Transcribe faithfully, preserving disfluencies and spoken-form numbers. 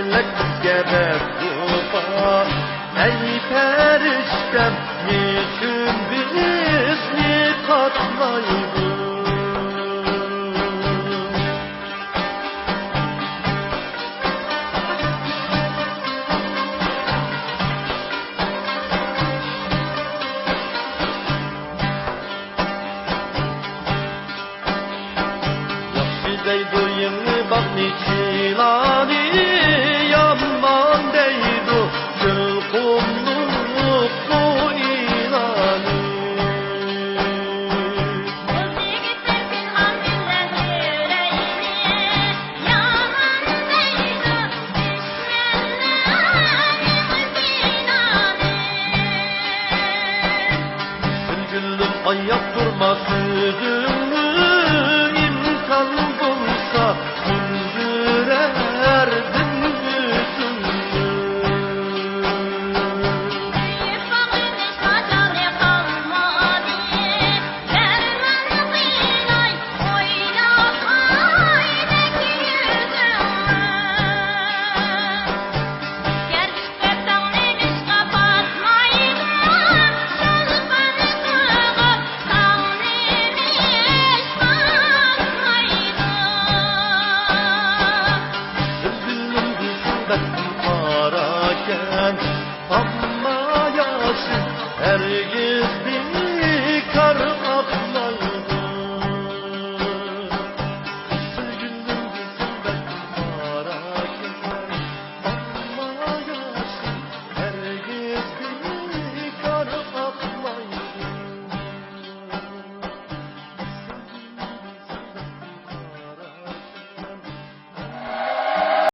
مەلەككە بەردۇ پاس. ئەي پەرىشتەم، نېچۈن بىزنى قاتنايدۇ؟ ياخشى دەيدۇ يېڭى باغنى چىلانى، يامان دەيدۇ گۈل قۇملۇق بۇ ئىلانى. گۈلۈم ئاياپ تۇرما سۆزۈڭنى، ئىمكان بولسا كۈلدۈرەردىم يۈزۈڭنى. سۆيۈپ باغلىنىش ماجالى قالمىدى، دەرمان قىلاي ئويناپ ئايدەك يۈزۈڭنى. گەرچە تاڭ نېمىشقا پاتمايدۇ، چولپان قىلغان تاڭ نېمىشقا پاتمايدۇ؟ بىلدىم بىلسەم بەختىم قاراكەن، ئەمما ياشىم ھەرگىز